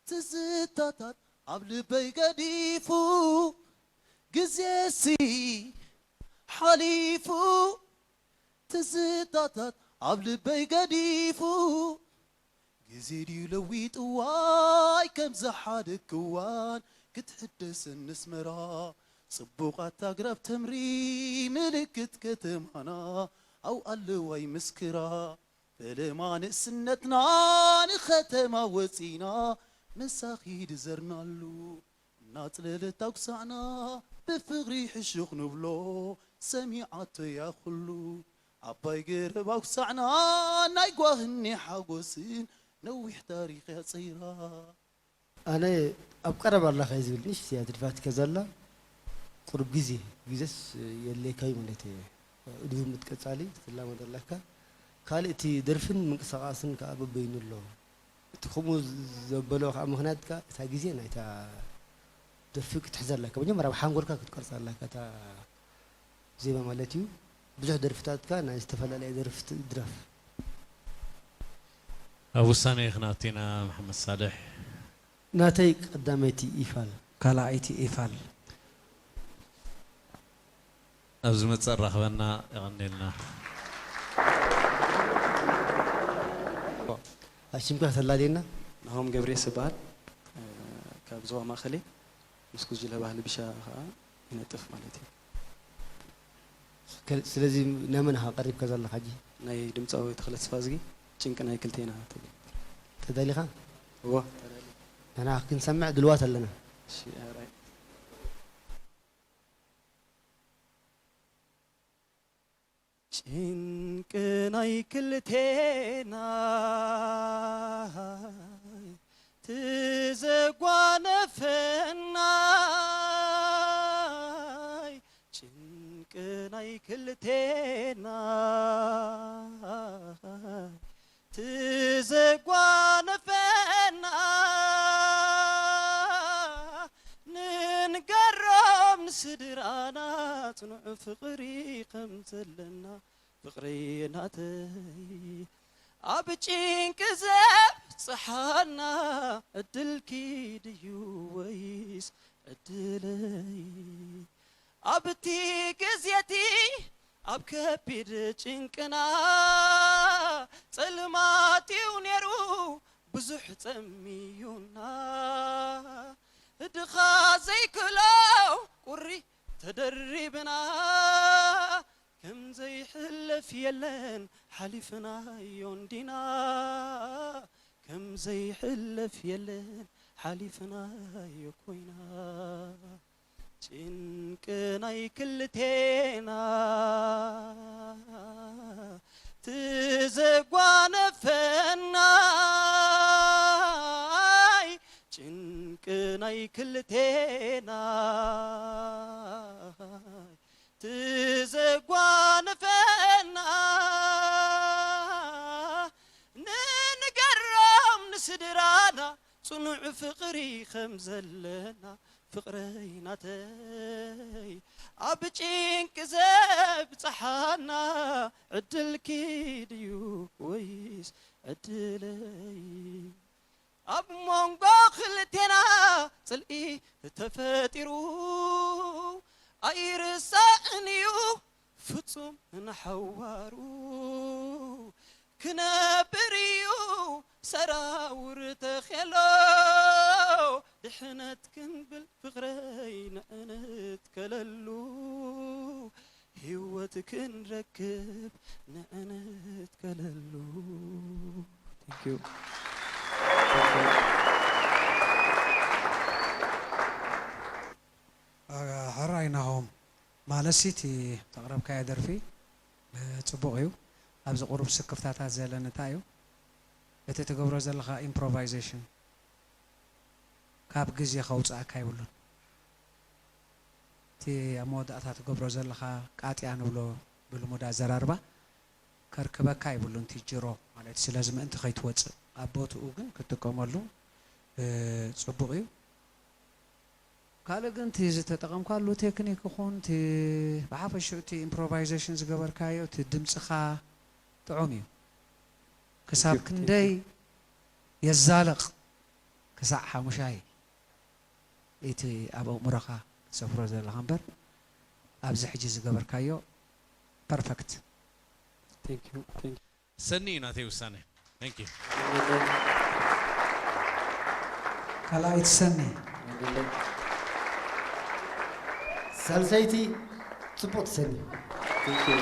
ትዝታታት ኣብ ልበይ ገዲፉ ግዜሲ ሓሊፉ ትዝታታት ኣብ ልበይ ገዲፉ ግዜ ድዩ ለዊጥዋይ ከምዚ ሓደ ክዋን ክትሕደስ ንስመራ ጽቡቓት ኣግራብ ተምሪ ምልክት ከተማና ኣው ኣለዋይ ምስክራ ፈለማ ንእስነትና ንኸተማ ወፂና መሳኺድ ዘርናሉ እናፅለለት ኣጉሳዕና ብፍቕሪ ሕሹኽ ንብሎ ሰሚዓቶ እያ ኩሉ ዓባይ ገረብ ኣጉሳዕና ናይ ጓህኒ ሓጎስን ነዊሕ ታሪኽ እያ ፀይራ ኣነ ኣብ ቀረባ ኣላኻ እየ ዝብል ንእሽቲ እያ ትድፋትከ ዘላ ቁሩብ ግዜ፣ ግዜስ የድልየካ እዩ ማለት እየ። እድቡ ምትቀጻሊ ትላመድ ኣለካ። ካልእ እቲ ደርፍን ምንቅስቓስን ከኣ በበይኑ ኣሎ። እቲ ከምኡ ዘበሎ ከኣ ምኽንያት ከኣ እታ ግዜ ናይታ ደርፊ ክትሕዘ ኣለካ። መጀመርያ ኣብ ሓንጎልካ ክትቀርጻ ኣለካ እታ ዜማ ማለት እዩ። ብዙሕ ደርፍታትካ ናይ ዝተፈላለየ ደርፍቲ ድረፍ። ኣብ ውሳኔ ክንኣቱ ኢና መሓመድ ሳልሕ። ናተይ ቀዳመይቲ ኢፋል። ካልኣይቲ ኢፋል። ኣብ ዝመጽእ ኣራኽበና። የቐንየልና። ኣሽምካ ከተላልየና። ናሆም ገብሬስ እበሃል። ካብ ዞባ ማእኸል እየ። ምስ ጉጅለ ባህሊ ቢሻ ኸዓ ይነጥፍ ማለት እዩ። ከ- ስለዚ ናይ መን ኢኻ ቀሪብካ ዘለኻ ሕጂ? ናይ ድምፃዊ ተኽለ ተስፋዝጊ ጭንቂ ናይ ክልቴና ትብል። ተዳሊኻ? እዎ። ንሕና ክንሰምዕ ድልዋት ኣለና። እሺ፣ ኣራይ። ጭንቂ ናይ ክልቴና ትዘጓነፈናይ ጭንቂ ናይ ክልቴና ትዘጓነፈና ንንገሮም ንስድራና ጽኑዕ ፍቕሪ ከም ዘለና ፍቕረይ ናተይ ኣብ ጭንቂ ዘብጽሓና ዕድልኪ ድዩ ወይስ ዕድለይ ኣብቲ ግዜቲ ኣብ ከቢድ ጭንቅና ጸልማት እዩ ነይሩ ብዙሕ ጸሚዩና ድኻ ዘይክሎ ቁሪ ተደሪብና ከም ዘይሕለፍ የለን ሓሊፍናዮ እንዲና ከም ዘይሕለፍ የለን ሓሊፍናዮ ኮይና ጭንቂ ናይ ክልቴና ትዘጓነፈናይ ጭንቂ ናይ ክልቴና ትዘጓነፈና ንንገሮም ንስድራና ጽኑዕ ፍቕሪ ከም ዘለና ፍቕረይ ናተይ ኣብ ጭንቂ ዘብጽሓና ዕድልኪ ድዩ ወይስ ዕድለይ ኣብ መንጎ ክልቴና ጽልኢ ተፈጢሩ ኣይርሳዕን እዩ ፍጹም ንሓዋሩ ክነብር እዩ ሰራውር ተኼሎ ድሕነት ክንብል ፍቕረይ ንዕንት ከለሉ ህይወት ክንረክብ ንዕንት ከለሉ Thank you. ሕራይ ናሆም ማለሲ እቲ ተቕረብካዮ ደርፊ ጽቡቕ እዩ። ኣብዚ ቁሩብ ስክፍታታት ዘለኒ እንታይ እዩ እቲ ትገብሮ ዘለኻ ኢምፕሮቫይዜሽን ካብ ግዜ ከውፅኣካ ይብሉን። እቲ ኣብ መወዳእታ ትገብሮ ዘለኻ ቃጥያ ንብሎ ብልሙድ ኣዘራርባ ከርክበካ ይብሉን። እቲ ጅሮ ማለት ስለዚ ምእንቲ ከይትወፅእ ኣብ ቦትኡ ግን ክትጥቀመሉ ፅቡቕ እዩ። ካልእ ግን እቲ ዝተጠቐምካሉ ቴክኒክ ይኹን እቲ ብሓፈሽኡ እቲ ኢምፕሮቫይዜሽን ዝገበርካዮ እቲ ድምፅኻ ጥዑም እዩ። ክሳብ ክንደይ የዛልቕ ክሳዕ ሓሙሻይ እቲ ኣብ ኣእምሮኻ ትሰፍሮ ዘለኻ እምበር ኣብዚ ሕጂ ዝገበርካዮ ፐርፈክት። Thank you. Thank you. ሰኒ እዩ ናተይ ውሳነ። Thank you. ካልኣይቲ ሰኒ። ሳልሰይቲ ጽቡቕ ሰኒ። Thank you.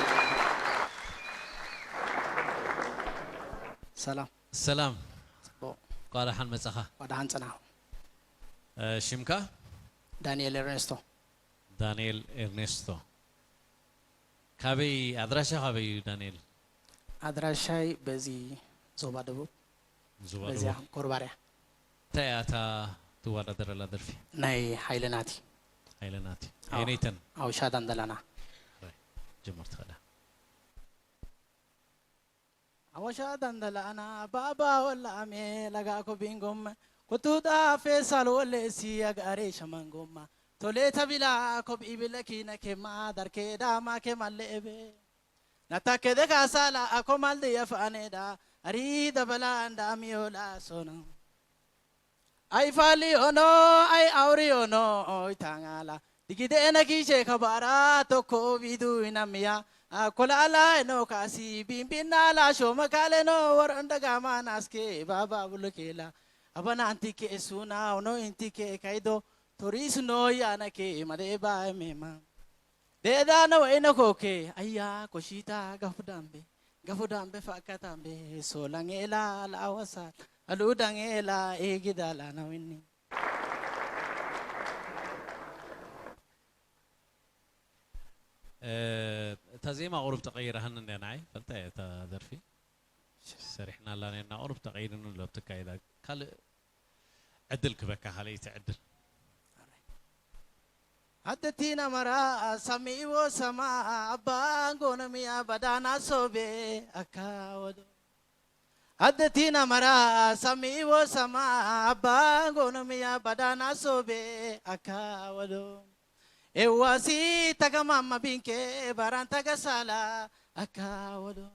ሰላም ሰላም ጽቡቕ እንኳዕ ደሓን መጻኻ። እንኳዕ ደሓን ጸናሕኩም። እ፣ ሽምካ? ዳንኤል ኤርኔስቶ። ዳንኤል ኤርኔስቶ። ካበይ ኣድራሻ ካበይ እዩ ዳንኤል? ኣድራሻይ በዚ ዞባ ደቡብ ዞባ በዚያ ደቡብ። ጎርባርያ እንታይ እያ እታ ትወዳደረላ ደርፊ? ናይ ሓይለ ናቲ። ሃይለናት እዩ። ኣዎ። ኣየነይተን? ኣውሻ ዳንደላና። ጀምር ትኽእላ። ኣወሻ ዳንደላና ባባ ወላ ኣሜ ለጋ ኮቢንጎም ኩቱዳ ፌሳል ወለ ሲ ኣጋሬ ሸማንጎማ ቶሌ ተቢላ ኮብ ኢብለኪ ነኬማ ዳርኬ ዳማ ኬማለ ኤቤ ናታ ከደ ካሳላ ኣኮማልድ የፋኔዳ ኣሪ ደበላ እንዳ ኣሚዮላ ሶና ኣይ ፋሊ ኦኖ ኣይ ኣውሪ ኦኖ ኦይ ታንጋላ ድጊደ ነጊሼ ከባራ ቶኮ ቢዱ ኢናምያ ኣኮላላ ኖ ካሲ ቢንቢናላ ሾመካለ ኖ ወር እንደጋማ ናስኬ ባባ ቡልኬላ ኣበና አንቲኬ ሱና ኦኖ ኢንቲኬ ካይዶ ቶሪስ ኖ ያነኬ መደባ ሜማ ደዳ ነው አይነኮኬ አያ ኮሺታ ገፉ ዳምቤ ገፉ ዳምቤ ፋካ ዳምቤ ሶላንጌላ ለአወሳ አሉ ዳንጌላ ኤጊዳላ ነዊኒ እታ ዜማ ቁሩብ ተቐይራህኒ እንደ ንዓይ ፈልታ እየ እታ ደርፊ ሰሪሕና ኣላ ነርና ቁሩብ ተቐይርኒ ኣሎ ኣብቲ ኣካይዳ ካልእ ዕድል ክበካ ካልኣይቲ ዕድል Addetti namara samiiwo sama abbaan goonamiya badaana sobe akka wado. Addetti namara samiiwo sama abbaan goonamiya badaana sobe akka wado. Ewwasi taga mamma binke baran taga sala akka wado.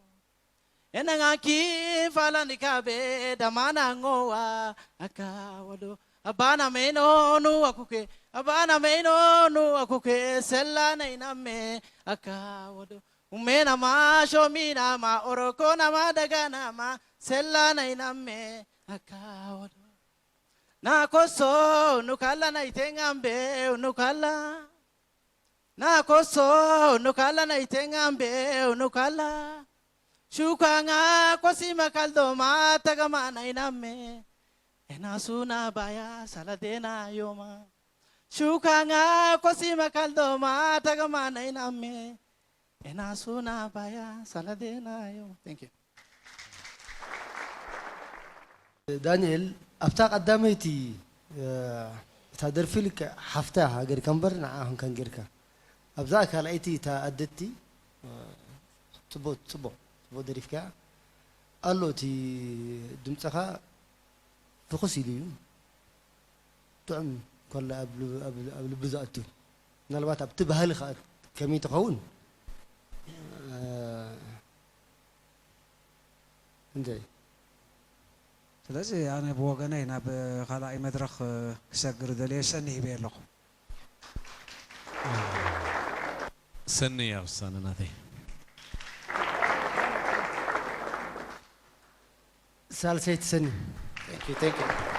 Enanga ki falani kabe damana ngowa akka wado. Abana meno nu akuke abana meno nu akuke sella na iname akka wado. Umena ma shomina ma oroko na ma dagana ma sella na iname akka wado. Na koso nukala na itengambe nukala. Na koso nukala na itengambe nukala. Shukanga kosi makaldo ma tagama na iname. Ena suna baya saladena yoma. Shukanga kosi makaldo ma tagama na iname. Ena suna baya saladena yoma. Thank you. ዳንኤል ኣብታ ቀዳመይቲ እታ ደርፊ ልክዕ ሓፍታ ሃገርካ እምበር ንዓ ኹንካን ጌርካ ኣብዛ ካልኣይቲ እታ ኣደቲ ጽቡቅ ጽቡቅ ጽቡቅ ደሪፍካ ኣሎ እቲ ድምጽኻ ፍኹስ ኢሉ እዩ ጥዑም ኮላ ኣብ ልቢ ዝኣቱ ምናልባት ኣብቲ ባህሊ ከኣ ከመይ ትኸውን እንተ ስለዚ ኣነ ብወገነይ ናብ ካልኣይ መድረኽ ክሰግር ደልየ ሰኒ ሂበ ኣለኹ። ሰኒ እያ ውሳነ ናተይ። ሳልሰይቲ ሰኒ Thank you, thank you.